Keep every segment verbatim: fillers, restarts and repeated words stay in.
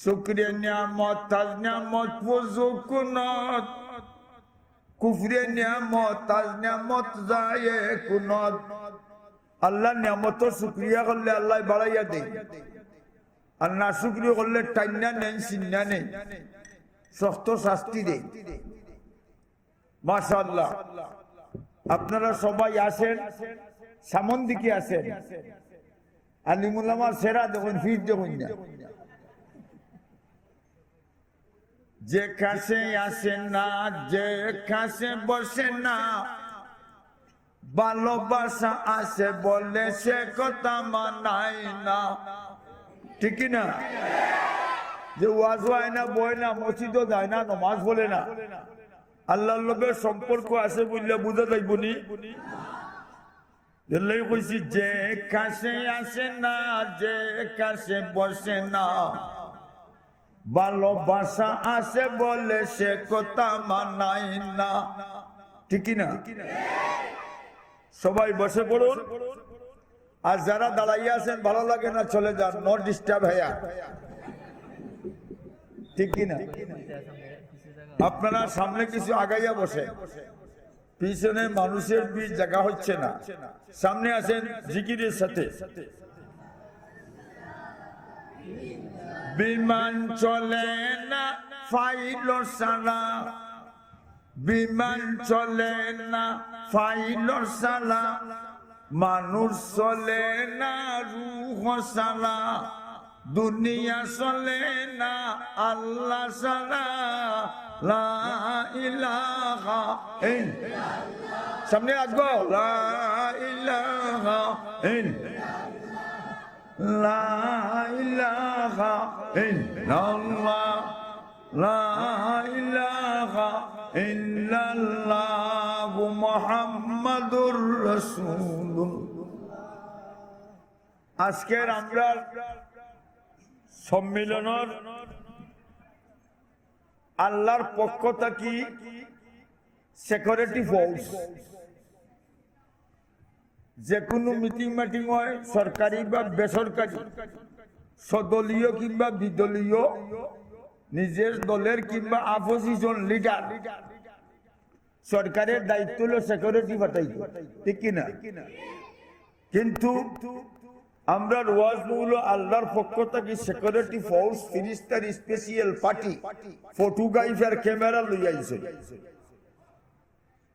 শুকরে নিয়ামত, তাজ নিয়ামত, ফুজু কুনত। কুফরে নিয়ামত, তাজ নিয়ামত, জায়ে কুনত। আল্লার নিয়ামতর শুকরিয়া করলে আল্লায় বাড়াইয়া দেইন, আর নাশুকরি করলে টাইন্না নেইন, ছিন্না নেইন, শক্ত শাস্তি দেইন। মাশাআল্লাহ, আপনারা সবাই আছেন, সামন দিকে আছেন। আলিম উলামার চেহারা দেখইন, ফিট দেখইন না। যে কাছে আসে না, যে কাছে বসে না, ভালোবাসা আছে বলে সে কথা মানায় না। ঠিক কি না? যে ওয়াজও আয় না, বয় না, মসজিদও যায় না, নমাজ পড়ে না, আল্লার লগে সম্পর্ক আছে বললে বুঝা যাইবো নি? এর লাগি কইছি, যে কাছে আসে না, যে কাছে বসে না, ভালোবাসা আছে বলে সে কথা মানায় না। ঠিক কি না? সবাই বসে পড়ুন। আর যারা দাঁড়াইয়া আছেন, ভালো লাগে না, চলে যান, no disturb here। ঠিক কি না? আপনারা সামনে কিছু আগাইয়া বসে, পিছনে মানুষের ভিড়, জাগা হচ্ছে না। সামনে আছেন জিকিরের সাথে। বিমান চলে না পাইলট ছাড়া, বিমান চলে না পাইলট ছাড়া, মানুষ চলে না রুহ ছাড়া, দুনিয়া চলে না আল্লাহ ছাড়া। লা ইলাহা ইল্লাল্লাহ। সামনে আসবো। লা ইলাহা ইল্লাল্লাহ। লা ইলাহা ইল্লাল্লাহ। লা ইলাহা ইল্লাল্লাহু মুহাম্মাদুর রাসূলুল্লাহ। আজকের আমরার সম্মিলনর আল্লার পক্ষ থাকি সিকিউরিটি ফোর্স, যে কোনো মিটিং মাটিং হয়, সরকারি বা বেসরকারি, স্বদলীয় কিংবা বিদলীয়, নিজের দলের কিংবা অপোজিশন লিডার, সরকারের দায়িত্ব হলো সিকিউরিটি পাঠাইতে, ঠিক কি না? কিন্তু আমরার ওয়াজ অইলো আল্লার পক্ষ থাকি সিকিউরিটি ফোর্স, ফিরিস্তার স্পেশাল পার্টি, ফটোগ্রাফার, ক্যামেরা লইয়া আইছে।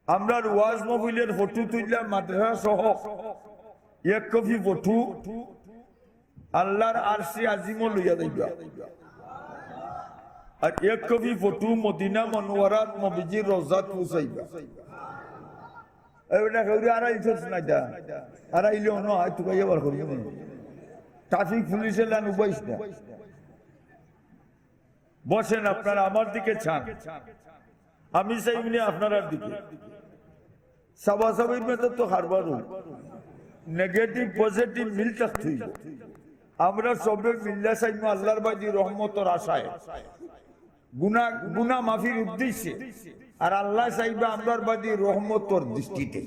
আমরার ওয়াজ মাহফিলের ফটো তুললা মাদ্রাসা সহ এক কপি ফটো আল্লার আরশে আজিমো লইয়া যাইবা, আর এক কপি ফটো মদিনা মনোয়ারাত নবীজির রওজাত পৌঁছাইবা। এই বেটা, কেউরে আড়াইল থস না এটা। আড়াইলে অনো হয়, তুকাইয়া বার করিও না। ট্রাফিক পুলিশে লান উবাইস না। বসেন, আপনারা আমার দিকে চান, আমি চাই উনি আপনারার দিকে। সাবাসাবির মধ্যে তো হারবারও নেগেটিভ পজিটিভ মিল থাকতে হইব। আমরা সবে মিল্লা চাইমু আল্লার বাদী রহমতর আশায়, গুনা, গুনা মাফির উদ্দেশ্যে, আর আল্লাহ চাইবা আমরার বাদী রহমতর দৃষ্টিতে।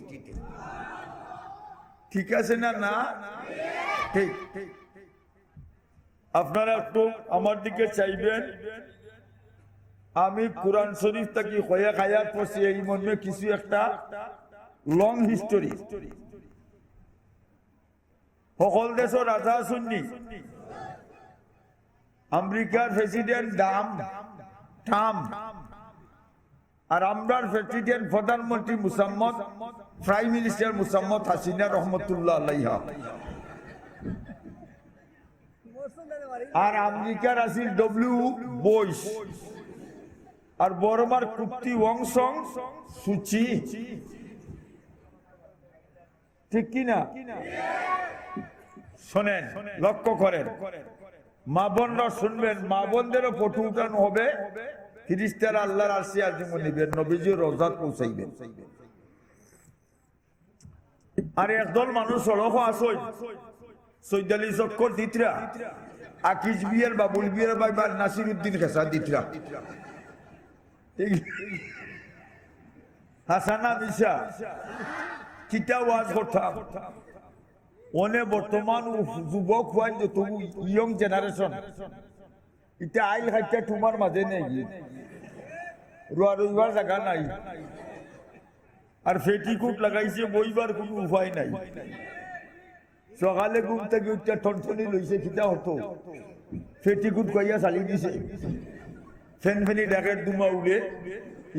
ঠিক আছে না? না ঠিক। আপনারা একটু আমার দিকে চাইবেন। আমি কোরআন শরীফ থাকি কয়েক আয়াত পড়ছি, এই মর্মে কিছু একটা লং হিস্টোরি। সকল দেশর রাজা আছইন নি? আমেরিকার প্রেসিডেন্ট ডাম, ট্রাম্প, আর আমরার প্রেসিডেন্ট, প্রধানমন্ত্রী মুসাম্মদ, প্রাইম মিনিস্টার মুসাম্মদ হাসিনা রহমতুল্লাহ আলাইহা, আর আমেরিকার আছিল ডব্লিউ বুশ, আর বর্মার কুত্তি অং সান সুচি। ঠিক কি না? শোনেন, লক্ষ্য করেন, মা বোনরা শুনবেন, মা বোনদেরও ফটো উঠানো হবে। ফিরিস্তারা আল্লার আরশে আজিমো নিবেন, নবীজির রওজাত পৌঁছাইবেন। আর একদল মানুষ সড়কো আছইন, সৈদালি চক্কর দিতরা, আকিজ বিয়ার, বাবুল বিয়ার ভাই বা নাসির উদ্দিন খেসা দিতরা। ঠিক? হাসানা মিশা, কিতা ওয়াজ করতাম। অনে বর্তমান যুবক অইন যত, ইয়ং জেনারেশন, ইতা আইল খাইটা তোমার মাঝে নেই, রুয়া রইবার জাগা নাই। আর পেটিকুট লাগাইছে, বইবার কুনু উপায় নাই। সকালে ঘুম থাকি উঠিয়া ঠনঠনি লইছে, কিতা অতো? পেটিকুট কইয়া চালি দিছে। ফেনফেনি ডাকের ধুমা উড়ে,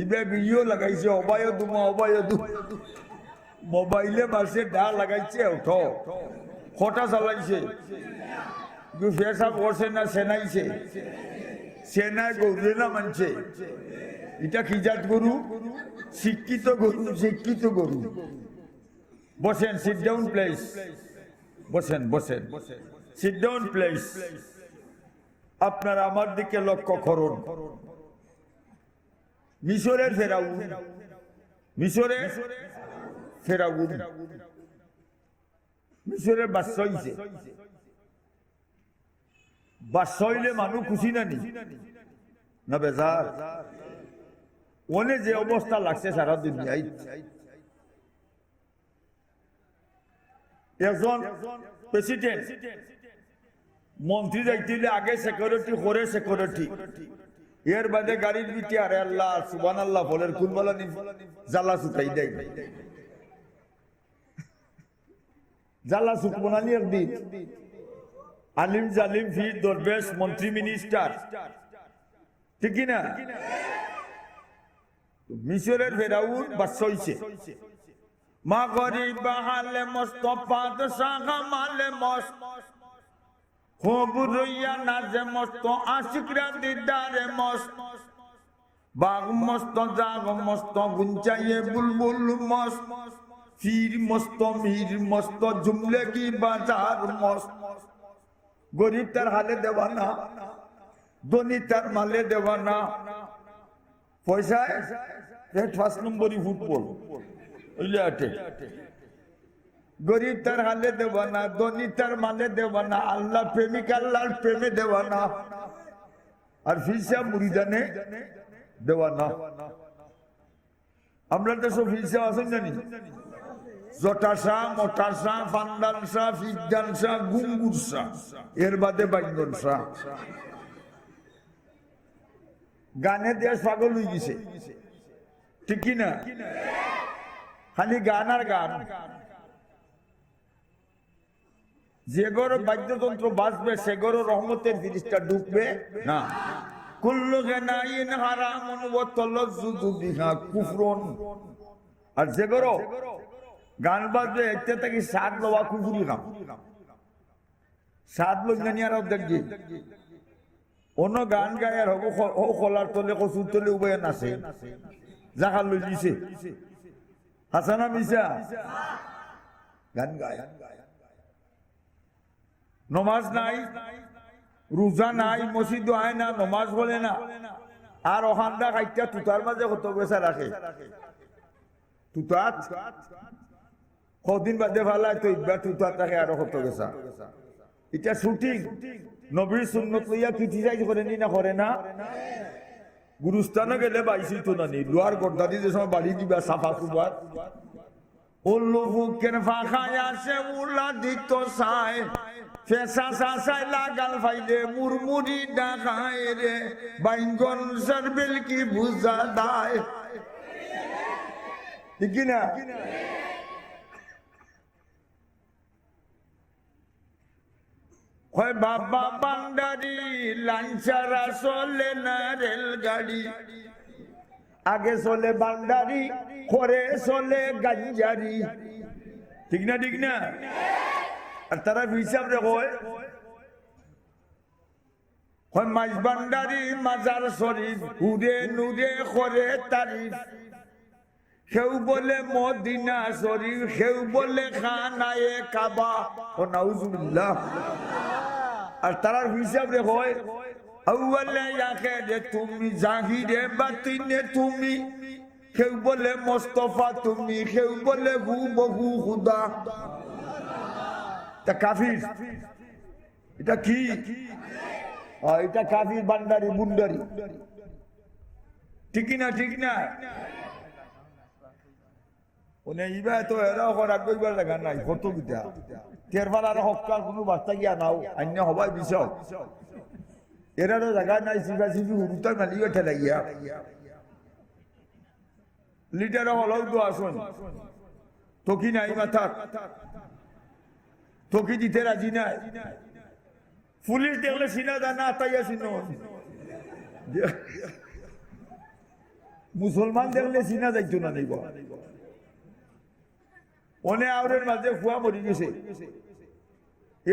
ইবা বিড়িও লাগাইছে, অবায়ও ধুমা, অবায়ও ধুমা। মোবাইলে মারছে, ডা লাগাইছে, উঠো। কটা চালাইছে? কিন্তু পেশাব করছে না সেনাইছে? সেনায় গরুরে না মানছে? ইটা কি জাত গরু? শিক্ষিত গরু, শিক্ষিত গরু। বসেন, sit down please। বসেন, বসেন। Sit down please। আপনারা আমার দিকে লক্ষ্য করুন। মিশরের ফেরাউন, মিশরের ফেরাউন, মিশরের বাদশা অইছে। বাদশা অইলে মানুষ খুশি না নি? না বেজার? অনে যে অবস্থা লাগছে সারা দুনিয়ায়। একজন প্রেসিডেন্ট, মন্ত্রী যাইতে অইলে আগে সিকিউরিটি, করে সিকিউরিটি, এর বাদে গাড়ির ভিতরে, আরে আল্লাহ, সুবহানাল্লাহ, ফলের কুলবালা নি জ্বালা ছুটাই দেয়। জ্বালা ছুটবো না নি একদিন? আলিম জালিম, পীর দরবেশ, মন্ত্রী মিনিস্টার, ঠিক কি না? মিশরের ফেরাউন বাদশা অইছে। মাগরিব হালে মস্ত, বাদশা মালে মস্ত। খুব রইয়া নাচে মস্ত, আশিকরা দিদারে মস্ত। বাঘ মস্ত, জাগ মস্ত, গুঞ্চাইয়ে বুলবুল মস্ত। পীর মস্ত, মীর মস্ত, জুমলেগি বাজার মস্ত। গরিব তার হালে দেওয়ানা, ধনী তার মালে দেওয়ানা। পয়সায় পেট পাঁচ নম্বরই ফুটবল, অইলে আটে। গরিব তার হালে দেওয়ানা, ধনী তার মালে দেওয়ানা, আল্লাহ প্রেমিক আল্লাহর প্রেমে দেওয়ানা, আর পীর সাব মুরিদানে দেওয়ানা। আমরা দেশো পীর সাব আছইন না নি? জটা শাহ, মটা শাহ, ফান্দান শাহ, ফিদ্দান শাহ, গুঙ্গুর শাহ, এর বাদে বাইঙ্গন শাহ। গানে দেশ পাগল অইগেছে, ঠিক কি না? খালি গান আর গান। যে ঘরো বাদ্যযন্ত্র বাজবে, সে ঘরো রহমতের ফিরিস্তা ঢুকবে না। কুল্লু গানাইন হারামুন ওয়া তালাজ্জুযু বিহা কুফরুন। আর যে ঘরো গান বাজবে, এতে থাকি স্বাদ লওয়া কুফুরি কাম। স্বাদ লইয়া নিয়ে আর অর্ধেক দিয়ে অন্য গান গায় আর হগু খ-, হউ কলার তলে, কচুর তলে উবাইয়া নাচে। জাগা লই দিছে। হাছা না মিছা? গান গায়। নমাজ নাই, রোজা নাই, মসজিদো আয় না, নমাজ পড়ে না। আর অখানটা খাইটা তুতার মাঝে কত গেছা রাখে। তুতাত কদিন বাদে ফালায় তো ইবার তুতাত থাকে আরো কত গেছা। ইটা শুটিং। নবীর সুন্নত লইয়া ক্রিটিসাইজ করে নি না করে না? গুরুস্থানো গেলে বাইশ অইতো না নি? লোয়ার গর্দাদি যে সময় বাড়ি দিবা সাফা সুবাদ। উল্লু ফুকের ফাঁকায় আসে উলা দিত চায়। ফেসা চাচায় লাগাল ফাইলে মুরমুরি ডাকায় রে। বাইঙ্গন সার বিলকি বুঝা দায়। ঠিক কি না? কয় বাবা ভান্ডারি, লাঞ্চারা চলে না রেলগাড়ি। আগে চলে ভান্ডারি, পরে চলে গাঞ্জারি। ঠিক না, ঠিক না? আর তারা হিসাব রে কয়, কয় মাইজ ভান্ডারি মাজার শরীফ, হুরে নুরে করে তারিফ। কেউ বলে মদিনা শরীফ, কেউ বলে খানায়ে কাবা। ও নাউজুবিল্লাহ। আর তারার হিসাব রে কয়, আউয়ালে আখেরে তুমি, জাহিরে বাতিনে তুমি। কেউ বলে মোস্তফা তুমি, কেউ বলে হুবহু খুদা। তা কাফির। ইটা কি? আ, ইটা কাফির, ভান্ডারি, বুন্ডারি। ঠিক কি না? ঠিক না? মানে, ইবা তো এরা অখন আগ ইবার জাগা নাই, কত কিতা। তেরবার আর হক্কার কুনু বার্তা গিয়া নাও, আইন্না হবায় বিষয়। এরারও জাগা নাই, চিপা চিপি হুরুতায় মালিও ঠেলাইয়া। লিডার অকল তো আছইন, তকি নাই মাথাত, তকি দিতে রাজি নাই। পুলিশ দেখলে চিনা যায় না, আতাইয়া চিনো। মুসলমান দেখলে চিনা যাইতো না নিব। অনে আওরের মাঝে ফুয়া মরি গেছে।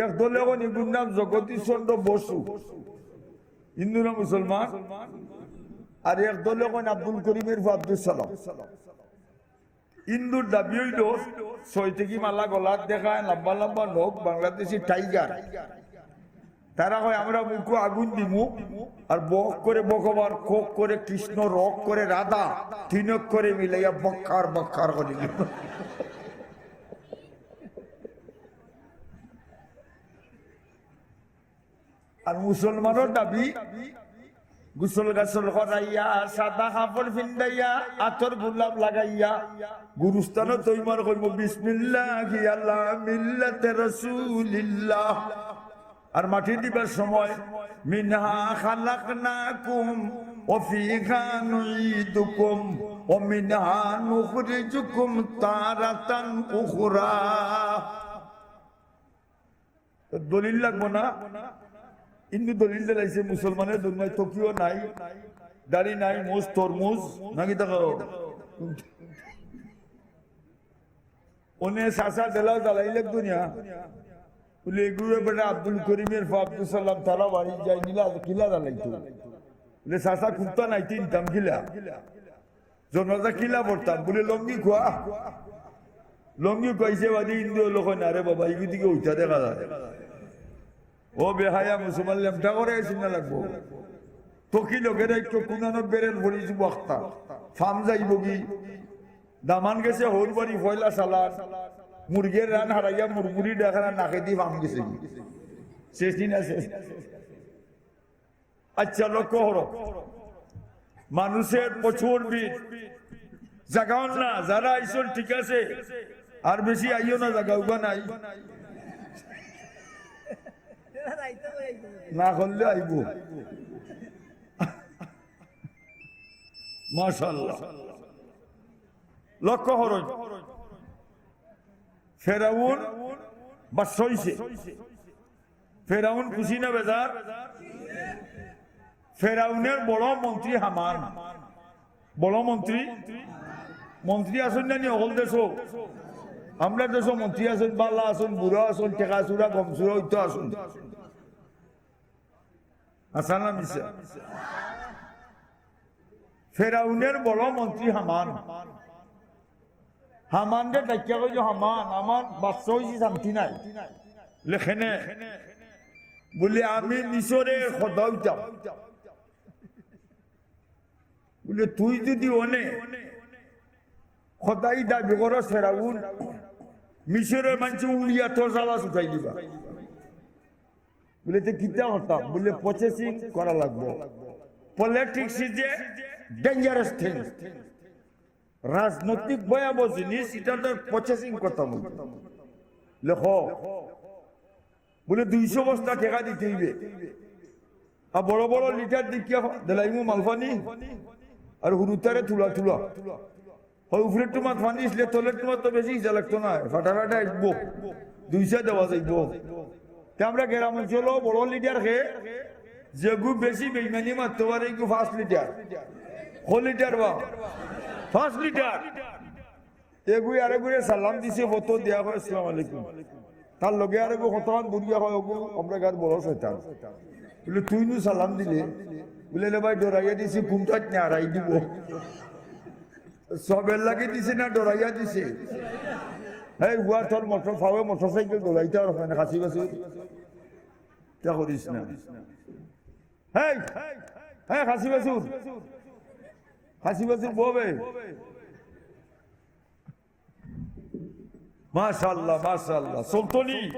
এক দলে কইন ইগুর নাম জগদীশ চন্দ্র বসু, হিন্দু না মুসলমান? আর এক দলে কইন আব্দুল করিমের ফুয়া আব্দুল সালাম। হিন্দুর দাবি অইলো, ছয় থাকি মালা গলাত দেখায়, লম্বা লম্বা নখ, বাংলাদেশি টাইগার। তারা কয়, "আমরা মুখো আগুন দিমু, আর বক করে ভগবান, খক করে কৃষ্ণ, রক করে রাধা, তিন অক্ষরে মিলাইয়া বক্কার বক্কার করি দিমু।" আর মুসলমানর দাবি, গোসল গাসল করাইয়া, সাদা কাপড় পিন্দাইয়া, আতর গোলাপ লাগাইয়া, গুরুস্থানো তৈমার কইমু, "বিসমিল্লাহি আলা মিল্লাতে রাসূলিল্লাহ।" আর মাটি দিবার সময়, "মিনহা খালাকনাকুম ওয়া ফিহা নুঈদুকুম ওয়া মিনহা নুখরিজুকুম তারাতান উখরা।" তো দলিল লাগবো না? হিন্দু দলিল দিলাইছে, মুসলমানের দুনিয়ায় তকিও নাই, দাড়ি নাই, মুজ তরমুজ, নাকি দেখো? অনে চাচা দেলাও জ্বালাইলে দুনিয়া। বলে, "এগুলো বেটা আব্দুল করিমের ফুয়া আব্দুল সালাম, তারা বাড়ি যাই নিলা, কিলা জ্বালাইতো?" বলে, "চাচা কুত্তা নাই, তিন দাম কিলা?" জনাজা কিলা পড়তাম? বলে, "লঙ্গি খুয়া।" লঙ্গি খুয়াইছে বাদে হিন্দু অকল কয়, "না রে বাবা, ইগু দিকে উঠা দেখা যায়।" ও বেহায়া মুসলমান, লেমটা করে আইছি না লাগবো। তকি লোকের একটু কুনানো বেরেল ভরিছি বক্তা। ফাম যাইব কি? দামান গেছে হৌর বাড়ি পয়লা সালান। মুরগের রান হারাইয়া মুরগুরি ডাকানা নাকেদি ফাম গেছে কি? শেষ দিন আছে। আচ্ছা, লক্ষ্য করো, মানুষের প্রচুর ভিড়, জাগাও না, যারা আইছন ঠিক আছে, আর বেশি আইও না, জাগা উগা নাই, না করলে আইব। মাশাআল্লাহ, লক্ষ্য করো, ফেরাউন বাদশা অইছে। ফেরাউন খুশি না বেজার? ফেরাউনের বড় মন্ত্রী হামান। বড় মন্ত্রী, মন্ত্রী আছইন না নি অকল দেশো? আমরার দেশো মন্ত্রী আছইন, বালা আছইন, বুড়া আছইন, টেকা চুরা, গম চুরা, অইতো আছইন। আছা না মিছা? ফেরাউনের বড় মন্ত্রী হামান। হামানরে ডাকিয়া কইল, "হামান, আমার বাদশা অইছি, শান্তি নাই।" লেখেনে বলে, "আমি মিশরের খোদা অইতাম।" বলে, "তুই যদি অনে খোদাই দাবি করস ফেরাউন, মিশরের মানষে উড়িয়া তোর জ্বালা ছুটাই দিবা।" বলে, "তে কিতা করতাম?" বলে, "Processing করা লাগবো। Politics is a dangerous thing।" রাজনৈতিক ভয়াবহ জিনিস, ইটা তো processing করতাম অইবো। লেখো, বলে, "দুইশো বস্তা টেকা দিতে অইবে।" আর বড় বড় লিটার দেখিয়া দিলাইমু মালপানি, আর হুরুতারে তুলা তুলা। হয় উপরের টুমাত পানি দিলে তলের টুমাত তো বেশি ইজা লাগতো না, ফাটা ফাটা আইবো, দুইশো দেওয়া যাইবো। তে আমরা গ্রাম অঞ্চলো বড় লিটার খে, যেগু বেশি বেইমানি মারতে পারে, এগু পাঁচ লিটার। ক লিটার বা? পাঁচ লিটার। এগুই আরেগুরে সালাম দিছে, ফটো দিয়া কয়, "আসসালামু আলাইকুম।" তার লগে আরেগু কতক্ষণ দূরিয়া কয়, "ওগু আমরা গার বড় শয়তান।" বলে, "তুই নু সালাম দিলে?" বলে, "রে ভাই, ডরাইয়া দিছি, কুনটাত নে আড়াই দিব।" সবের লাগি দিছে না ডরাইয়া দিছে? এই উয়ার তোর মোটর, ফাওয়ে মোটরসাইকেল দৌড়াইতে আর হয় না, খাসি বাসু। তা করিস না। হেই, হ্যাঁ, খাসি বাসু। খাসি বাসুর বউ বে। মাশাআল্লাহ, মাশাআল্লাহ। চলতনি।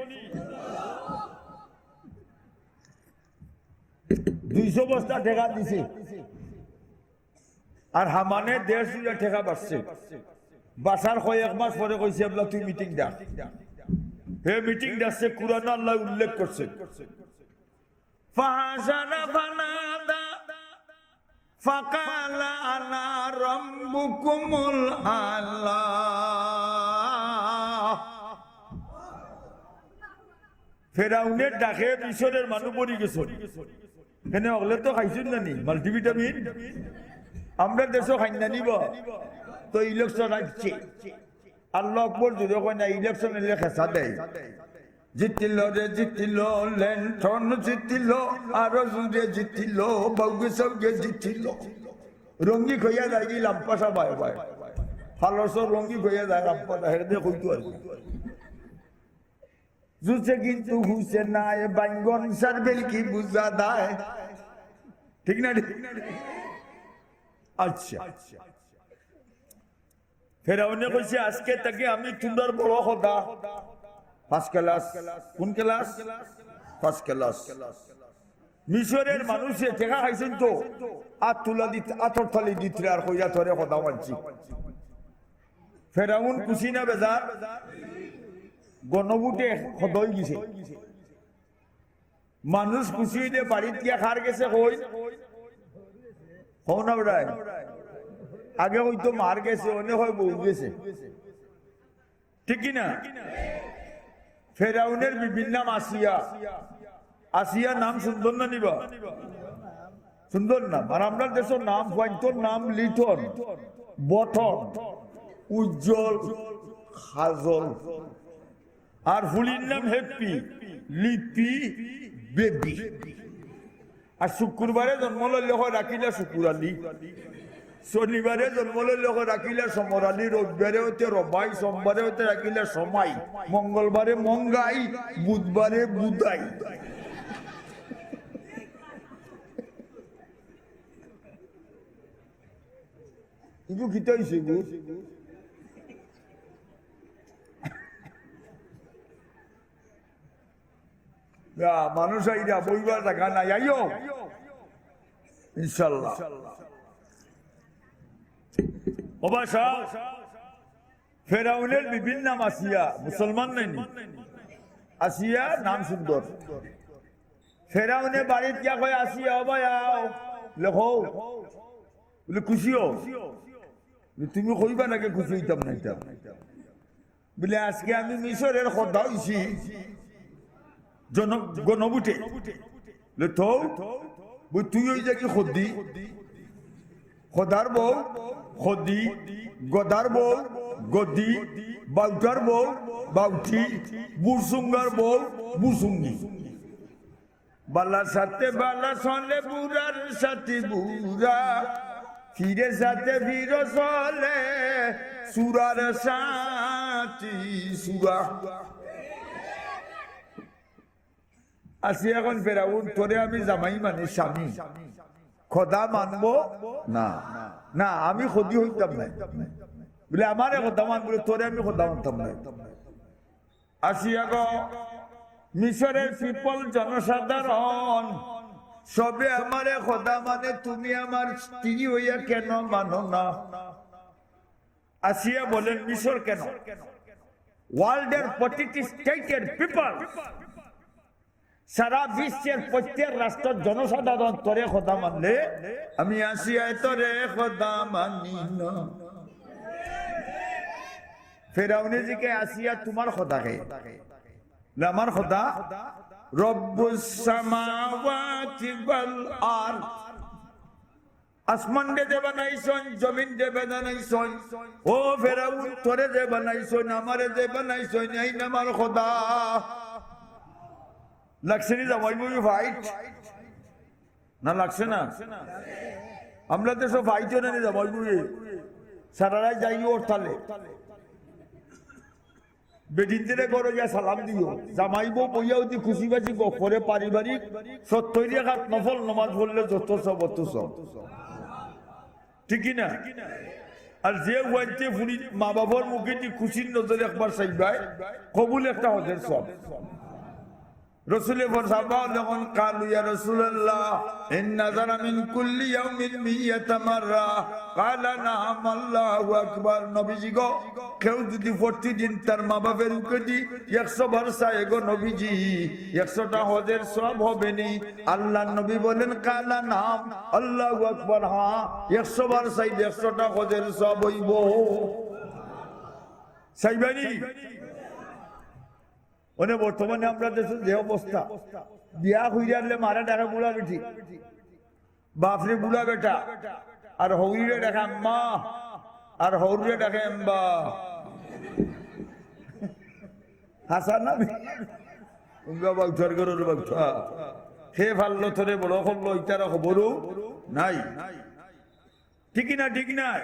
দুইশো বস্তা টেকা দিছে। আর হামানে দেড়শো টেকা বাড়ছে। বাসার কয়েক মাস পরে কইছে, "এবলা তুই মিটিং ডাক।" হে মিটিং ডাকছে, কুরআনো আল্লায় উল্লেখ করছে। فحشر فنادى فقال أنا ربكم الأعلى। ফেরাউনের ডাকে মিশরের মানুষ মরি গেছে। কেনে, অকলে তো খাইছইন না নি মাল্টিভিটামিন? আমরার দেশো খাইন না নি বা? তো ইলেকশন আইছে, আল্লাহু আকবার জুরে কইন না, ইলেকশন অইলে খেচা দেয়। জিতিল রে জিতিল, লেন্টন জিতিল, আরো জুরে জিতিল, বউগে সবগে জিতিল। রঙ্গি খইয়া যায়গি লাম্পাসা বায় বায়। ফালসর রঙ্গি খইয়া যায় লাম্পাসা, হেরে কইতো আর কি। জুছে কিন্তু হুছে নাই, বাইঙ্গন সার বেলকি বুঝা দেয়। ঠিক না, ঠিক? আচ্ছা। ফেরাউনে কইছে, "আজকে থাকি আমি তুমরার বড় খোদা।" First class. কোন ক্লাস? First class. মিশরের মানুষে টেকা খাইছইন তো, আত তুলা দিত, আতর তালি দিতরা আর কইরা, "তোরে খোদা মানছি।" ফেরাউন খুশি না বেজার? গণভোটে খোদা অইগেছে। মানুষ খুশি অইলে বাড়িত গিয়া কার গেছে কইন? কও না বেটায়। আগে কইতো মার গেছে, অনে কয় বউর গেছে। ঠিক কি না? ফেরাউনের বিবির নাম আসিয়া। আসিয়া নাম সুন্দর না নি বা? সুন্দর নাম। আর আমরার দেশর নাম, ফুয়াইন্তর নাম লিটন, বটন, উজ্জ্বল, কাজল। আর ফুড়ির নাম হ্যাপি, লিপি, বেবি। আর শুক্রবারে জন্ম লইলে কয় রাখিলা শুকুর আলী, শনিবারে জন্ম লইলে কয় রাখিলা সমর আলী, রবিবারে অইতে রবাই, সোমবারে অইতে রাখিলা সমাই, মঙ্গলবারে মঙ্গাই, বুধবারে বুধাই। ইগু কিতা অইছে গো? ইয়া, মানুষ আইরা, বইবার জাগা নাই, আইও। ইনশাআল্লাহ। ও বা সাব, ফেরাউনের বিবির নাম আসিয়া, মুসলমান নায়নি? আসিয়া নাম সুন্দর। ফেরাউনে বাড়িত গিয়া কয়, "আসিয়া, ও বা আও, লেখো।" বলে, "খুশি অও।" বলে, "তুমি কইবা নাকি খুশি অইতাম না অইতাম?" বলে, "আজকে আমি মিশরের খোদা অইছি জন-, গণভোটে।" বলে, "তো?" বলে, "তুই অই যাগি খোদি, খোদার বউ খোদি, গদার বউ গদি, বাউটার বউ বাউটি, বুরসুঙ্গার বউ বুরসুঙ্গি।" বালার সাথে বালা চলে, বুড়ার সাথে বুড়া, ফিরে সাথে ফিরো চলে, সুরার সাথে সুরা। আসিয়া কইন, "ফেরাউন, তোরে আমি জামাই মানে স্বামী, খোদা মানবো না।" "না, আমি খোদি অইতাম না।" বলে, "আমারে খোদা মান।" বলে, "তোরে আমি খোদা মানতাম না।" আসিয়া গো, মিশরের পিপল জনসাধারণ সবে আমারে খোদা মানে, তুমি আমার স্ত্রী অইয়া কেন মানো না? আসিয়া বলেন, মিশর কেন, ওয়ার্ল্ডের প্রতিটি স্টেটের পিপল, সারা বিশ্বের প্রত্যেক রাষ্ট্রর জনসাধারণ তোরে খোদা মানলে, আমি আসিয়ায় তোরে খোদা মানি না। ফেরাউনে জিকে, "আসিয়া, তুমার খোদা কে?" বলে, "আমার খোদা রব্বুস সামাওয়াতি ওয়াল আরদ।" আসমান দে যে বানাইছইন, জমিন দে বানাইছইন। ও ফেরাউন, তোরে যে বানাইছইন, আমারে যে বানাইছইন, এইন আমার খোদা। লাগছে নি জামাই বউ ফাইট? না, লাগছে না? আমরা তো সব ফাইট অয় না নি জামাই বউ, সারা রাইত যাই হরতালে। বেটিন্তরে ঘরো গিয়া সালাম দিও। জামাই বউ বইয়া অতি খুশি বাসি গপ করে, পারিবারিক সত্তইর রাকাত নফল নমাজ পড়লে যত সব, অত সব। ঠিক কি না? আর যে ওয়াইতে ফুড়ি মা বাবার মুখেদি খুশির নজরে একবার চাইবায়, কবুল একটা হজের সব। রসুলে ফর-, সাহাবা অকলে কইন, "কালু ইয়া রাসূলুল্লাহ, ইন্না নাযারা মিন কুল্লি ইয়াউমিন মিয়াতা মাররা।" ক্বালা, "নাআম, আল্লাহু আকবার।" নবীজি গো, কেউ যুদি প্রতিদিন তার মা-বাপর উখেদি একশো বার চায় গো নবীজি, একশোটা হজের সওয়াব হবে নি? আল্লাহর নবী বলেন, "ক্বালা, নাআম, আল্লাহু আকবার, হ্যাঁ, একশো বার চাইলে একশোটা হজের সওয়াব অইবো।" চাইবা নি? মানে বর্তমানে আমরার দেশো যে অবস্থা, বিয়া করিয়া আনলে মারে ডাকে বুড়া বেটি, বাপরে বুড়া বেটা, আর হউরিরে ডাকে আম্মা, আর হউরিরে ডাকে আম্বা। হাছা না বে-, উঙ্গা বাউঠার ঘরর বাউঠা। কে পাললো তোরে বড় করলো, ইতার খবরও নাই। ঠিক কি না? ঠিক না?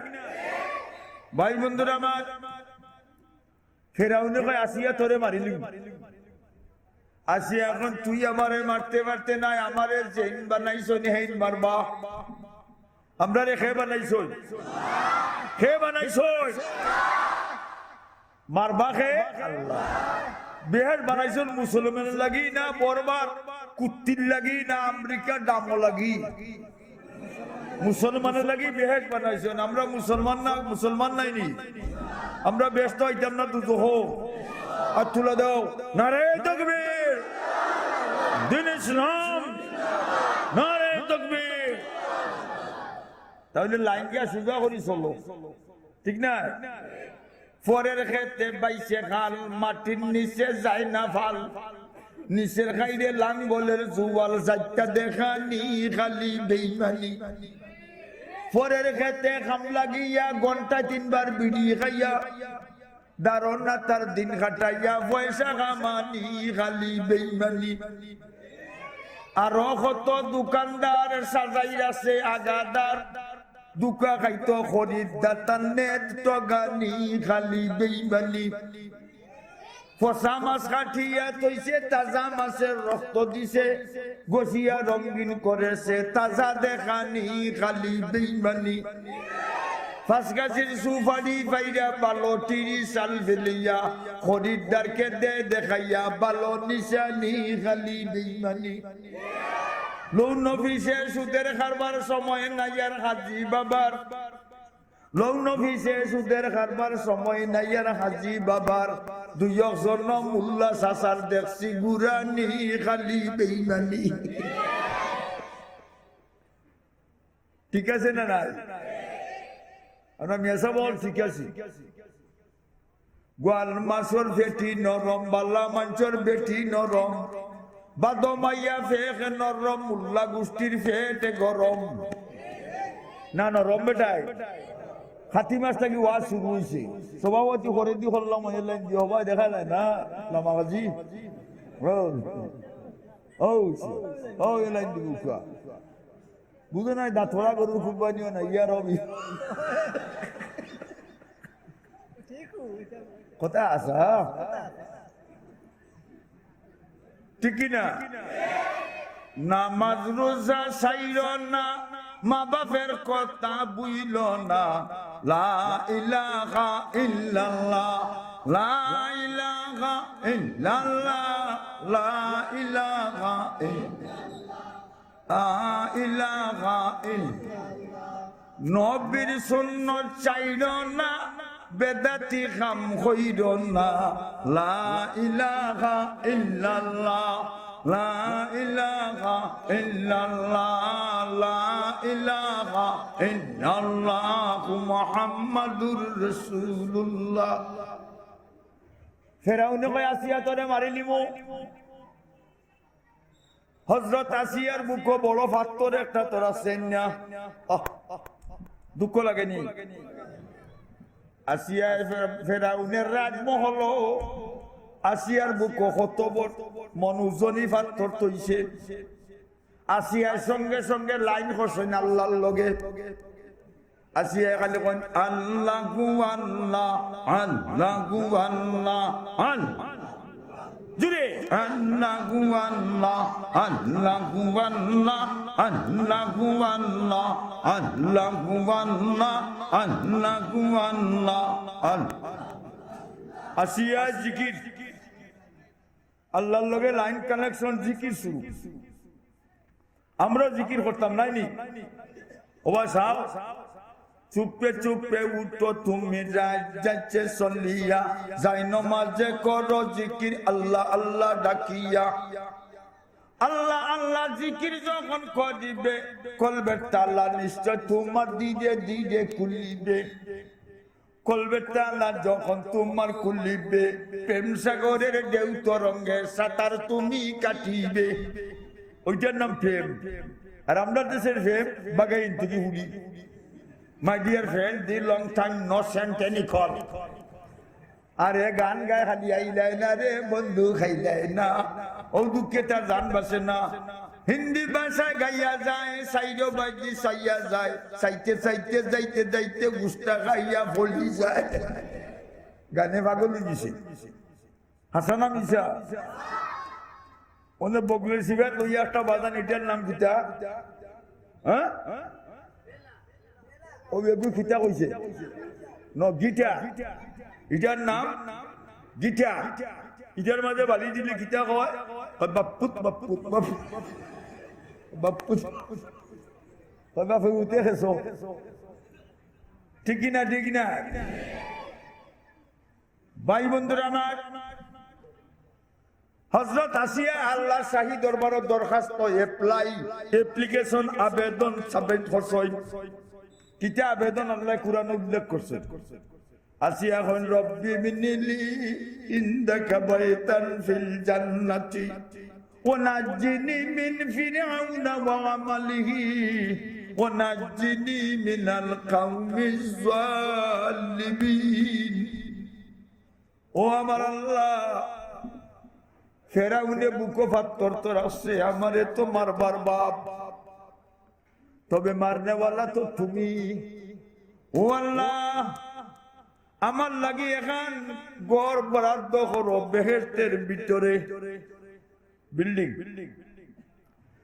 ভাই বন্ধুরা আমার, ফেরাউনে কয়, "আসিয়া তোরে মারিলিমু।" আসিয়া, "এখন তুই আমারে মারতে পারতে নায়, আমারে যেইন বানাইছইন হেইন মারবা।" আমরারে কে বানাইছইন? কে বানাইছইন? মারবা কে? আল্লাহ। বেহেশত বানাইছইন মুসলমানর লাগি না বর্বর কুত্তির লাগি না আমেরিকার ডামর লাগি? মুসলমানর লাগি বেহেশত বানাইছইন। আমরা মুসলমান না, মুসলমান নায় নি? আমরা বেহেশতো আইতাম না দুজখো? আত তুলা দেও। নারায়ে তাকবীর। দ্বীন ইসলাম। নারায়ে তাকবীর। তাইলে লাইন গিয়া সুজা করি চলো। ঠিক না? পরের খেতে বাইছে খাল, মাটির নিচে যায় না ফাল। নিচের খাইরে লাঙ্গলের জুয়াল, যাইতা দেখানি খালি বেইমানি। পরের খেতে কাম লাগিয়া, ঘন্টায় তিনবার বিড়ি খাইয়া, ধারনা তার দিন কাটাইয়া, পয়সা কামানি খালি বেইমানি। আরো কত দোকানদার সাজাই আছে আগাদার, ধুকা খাইতো খরিদ্দার, তার নেট তো গানি খালি বেইমানি। পচা মাছ কাটিয়া থইছে, তাজা মাছের রক্ত দিছে, ঘষিয়া রঙিন করেছে, তাজা দেখানি খালি বেইমানি। পাঁচ গাছির সুপারি পাইরা ভালো, তিরিশ চাল ফেলিয়া, খরিদ্দারকে দে দেখাইয়া, ভালো নিশানি খালি বেইমানি। লোন অফিসে সুদের কারবার, সময় নাই আর হাজি বাবার। লোন অফিসে সুদের কারবার, সময় নাই আর হাজি বাবার। দুই একজন মোল্লা চাচার দেখছি গুরানি খালি বেইমানি। ঠিক আছে না নাই? আমরা মিয়া সাব অকল ঠিক আছি। গোয়াল মাছর পেটি নরম, বালা মানষর বেটি নরম। বাদো মাইয়া ফেক নরম, মোল্লা গুষ্টির পেট গরম। না নরম বেটায়। কাতি মাস থাকি ওয়াজ শুরু অইছে। সভাপতি করে দি করলাম, অউ লাইন দি হবায় দেখা যায় না, লামা গাজী। ও, ও, ও, এ লাইন দি উঠা। বুঝো না, দাঁতওয়ালা গরুর কুরবানিও না, ইয়া রবি। কথা আছে, হ্যাঁ? ঠিক কি না? নামাজ রোজা ছাইরো না, মা বাপের কথা ভুইলো না। লা ইলাহা ইল্লাল্লাহ, লা ইলাহা ইল্লাল্লাহ, লা ইলাহা ইল্লাল্লাহ। লা ইলাহা ইল্লাল্লাহ। নবীর সুন্নত ছাইরো না, বেদাতি কাম কইরো না। লা ইলাহা ইল্লাল্লাহ, লা ইলাহা ইল্লাল্লাহ, লা ইলাহা ইল্লাল্লাহু মুহাম্মাদুর রাসূলুল্লাহ। ফেরাউনে কয়, "আসিয়া তোরে মারিলিমু।" হজরত আসিয়ার বুকো বড় পাত্থর একটা তোরা চেইন না। আহ, দুঃখ লাগে নি? আসিয়া ফে-, ফেরাউনের রাজমহলো, আসিয়ার বুকো কত বড় মন ওজনি পাত্থর থইছে। আসিয়ায় সঙ্গে সঙ্গে লাইন করছইন আল্লাহর লগে। আসিয়ায় খালি কইন, "আল্লাহু আল্লাহ, আল্লাহু আল্লাহ, আল্লাহ।" জুরে, "আল্লাহু আল্লাহ, আল্লাহু আল্লাহ, আল্লাহু আল্লাহ, আল্লাহু আল্লাহ, আল্লাহু আল্লাহ, আল্লাহ।" আসিয়া জিকির। আল্লাহর লগে লাইন কানেকশন, জিকির শুরু। আমরাও জিকির করতাম, নাইনি? ওবা সাও, চুপে চুপে উঠো তুমি, রাত যাচ্ছে চলিয়া, যাই নমাজে করো জিকির আল্লাহ আল্লাহ ডাকিয়া। আল্লাহ আল্লাহ জিকির যখন করিবে, কলবের তালা নিশ্চয় তোমার ধীরে ধীরে খুলিবে। কলবের তালা যখন তোমার খুলিবে, প্রেম সাগরের ঢেউ তরঙ্গে সাঁতার তুমি কাটিবে। ওইটার নাম প্রেম। আর আমরার দেশের প্রেম বাগাইন থেকে উড়ি। My dear friend, the long time no sent any call. আরে গান গায় খালি, আইলায় না রে বন্ধু, খাইলায় না, ও দুঃখে তার জান বাঁচে না। হিন্দি ভাষায় গাইয়া যায়, সাইরো বাজি চাইয়া যায়, চাইতে চাইতে যাইতে যাইতে গুস্তা খাইয়া ফলি যায়। গানে পাগল অই গেছে। হাছা না মিছা? ওনে বগলের সিগারেট লইয়া একটা বাজান, এটার নাম কিতা? হ্যাঁ? ও বেবু কিতা কইছে? ন, গিটার। এটার নাম গিটার। এটার মাঝে বালি দিলে কিতা কয়? কয়, "বাপ্পুত, বাপ্পুত, বাপ্পুত, বাপ্পুত।" কয়, "বাপে উঠে গেছো।" ঠিক কি না, ঠিক কি না? ভাই বন্ধুরা আমার, হযরত আসিয়া আল্লাহর শাহী দরবারো দরখাস্ত, apply, application, আবেদন submit করছইন। কিতা আবেদন আল্লাহ কুরআনো উল্লেখ করছইন? আসিয়া কইন, "রব্বি ইবনিলি ইনদাকা বাইতান ফিল জান্নাতি ওয়া নাজ্জিনি মিন ফিরআউনা ওয়া আমালিহি ওয়া নাজ্জিনি মিনাল কাওমিজ জালিমিন।" ও আমার আল্লাহ, ফেরাউনে বুকো পাত্থর তো রাখছে, আমারে তো মারবার বাপ, তবে মারনেওয়ালা তো তুমি। ও আল্লাহ, আমার লাগি এখান ঘর বরাদ্দ করো বেহেশতের ভিতরে, building।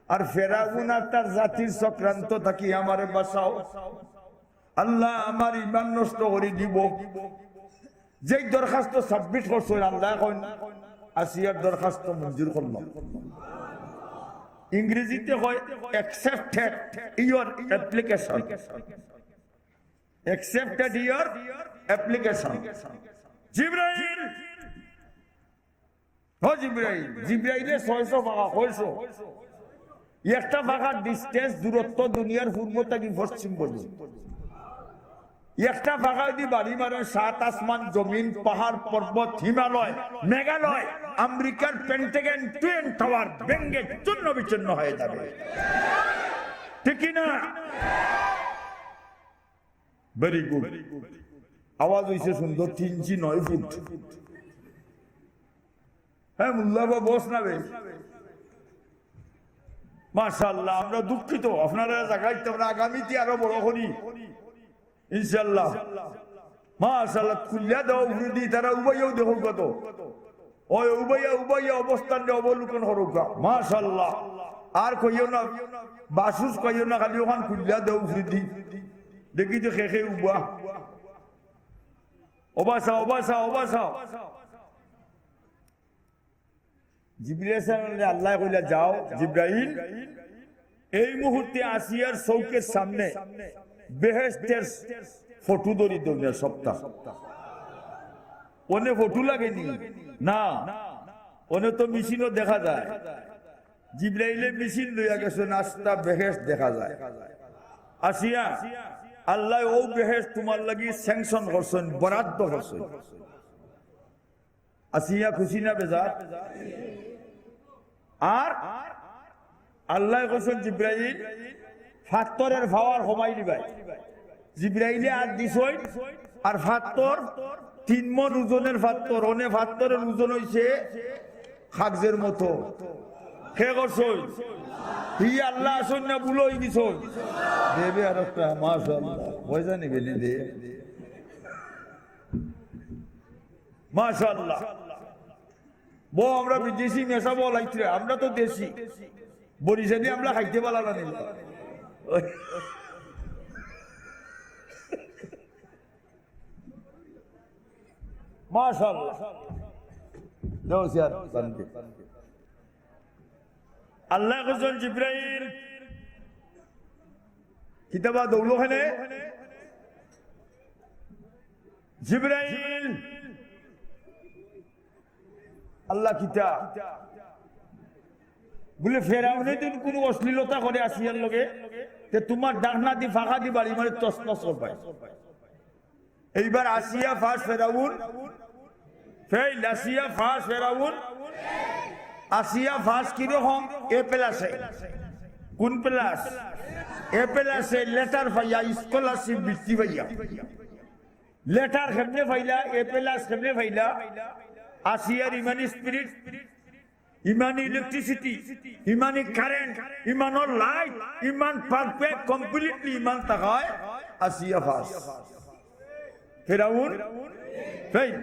আর ফেরাউন আর তার জাতির চক্রান্ত থাকি আমারে বাঁচাও। আল্লাহ আমার ইমান নষ্ট করি দিব। যেই দরখাস্ত submit করছইন, আল্লাহ কইন, "আসিয়ার দরখাস্ত মঞ্জুর করলাম।" ইংরেজিতে কয়, "Accepted your application, accepted your application।" জিব্রাইল, ও জিব্রাইল, জিব্রাইলে ছয়শো পাখা, কয়শো? একটা পাখার distance, দূরত্ব দুনিয়ার পূর্ব থাকি পশ্চিম পর্যন্ত। একটা পাখা যদি বাড়ি মারে, সাত আসমান, জমিন, পাহাড়, পর্বত, হিমালয়, মেঘালয়, আমেরিকার পেন্টাগন টুইন টাওয়ার ভেঙে চূর্ণ বিচূর্ণ হয়ে যাবে। ঠিক কি না? Very good। আওয়াজ অইছে সুন্দর, তিন ইঞ্চি নয় ফুট। হ্যাঁ, মোল্লা বা বস না বে? মাশাআল্লাহ, আমরা দুঃখিত, আপনারা জাগাইতে আমরা আগামীতে আরো বড় করি, ইনশাআল্লাহ। মাশাআল্লাহ, খুলিয়া দেও উপরেদি, তারা উবাইয়াও দেখো কত। ওই উবাইয়া, উবাইয়া অবস্থান অবলোকন করুকা। মাশাআল্লাহ। আর কইও না, বাসুস কইও না, খালি ওখান খুলিয়া দেও উপরেদি। দেখি যে খে খে উবা। ওবা চাও, ওবা চাও, ওবা চাও। জিব্রাইল সালামরে আল্লায় কইলা, "যাও জিব্রাইল, এই মুহূর্তে আসিয়ার চউখের সামনে বেহেশতের ফটো ধরি দেও না সবটা।" অনে ফটো লাগেনি? না, অনে তো মেশিনও দেখা যায়। জিব্রাইলে মেশিন লইয়া গেছইন, আস্তা বেহেশত দেখা যায়। আসিয়া, আল্লায় অউ বেহেশত তুমার লাগি sanction করছইন, বরাদ্দ করছইন। আসিয়া খুশি না বেজার? আর আল্লায় কইছইন, "জিব্রাইল, ফাত্তরের power কমাই দিবায়।" জিব্রাইলে আত দিছইন, আর ফাত্তর তিন মণ ওজনের ফাত্তর, অনে ফাত্তরের ওজন অইছে কাগজের মতো। খে করছইন? হি আল্লাহ আছইন না ভুল অই গেছইন? দেবে আর একটা, মাশাআল্লাহ। পয়সা নিবে নি দে। মাশাআল্লাহ। বউ, আমরা বিদেশি মেশা বউ লাইত্রে, আমরা তো দেশি। বরিশালি আমরা খাইতে পালা না নিলা। মাশাআল্লাহ। দেও চেয়ার, শান্তি। আল্লায় কইছইন, জিব্রাইল, কিতাবা দৌড়ো কেনে? জিব্রাইল, আল্লাহ কিতা? বুলে, ফেরাউনে যদি কুনু অশ্লীলতা করে আসিয়ার লগে, তে তুমার ডাকনা দি ফাঁকা দি বাড়ি মারি তছনছ করবায়। এইবার আসিয়া ফাঁস ফেরাউন, ফেইল, আসিয়া ফাঁস ফেরাউন, আসিয়া ফাঁস কিরকম? এ প্লাসে। কুন প্লাস? এ প্লাসে লেটার পাইয়া, স্কলারশিপ বৃত্তি পাইয়া। লেটার কেমনে পাইলা, এ প্লাস কেমনে পাইলা? আসিয়ার ইমানি স্পিরিট, ইমানি ইলেকট্রিসিটি, ইমানি কারেন্ট, ইমানর লাইট, ইমান পারফেক্ট, কমপ্লিটলি ইমান থাকায় আসিয়া ফাঁস। ফেরাউন ফেইল।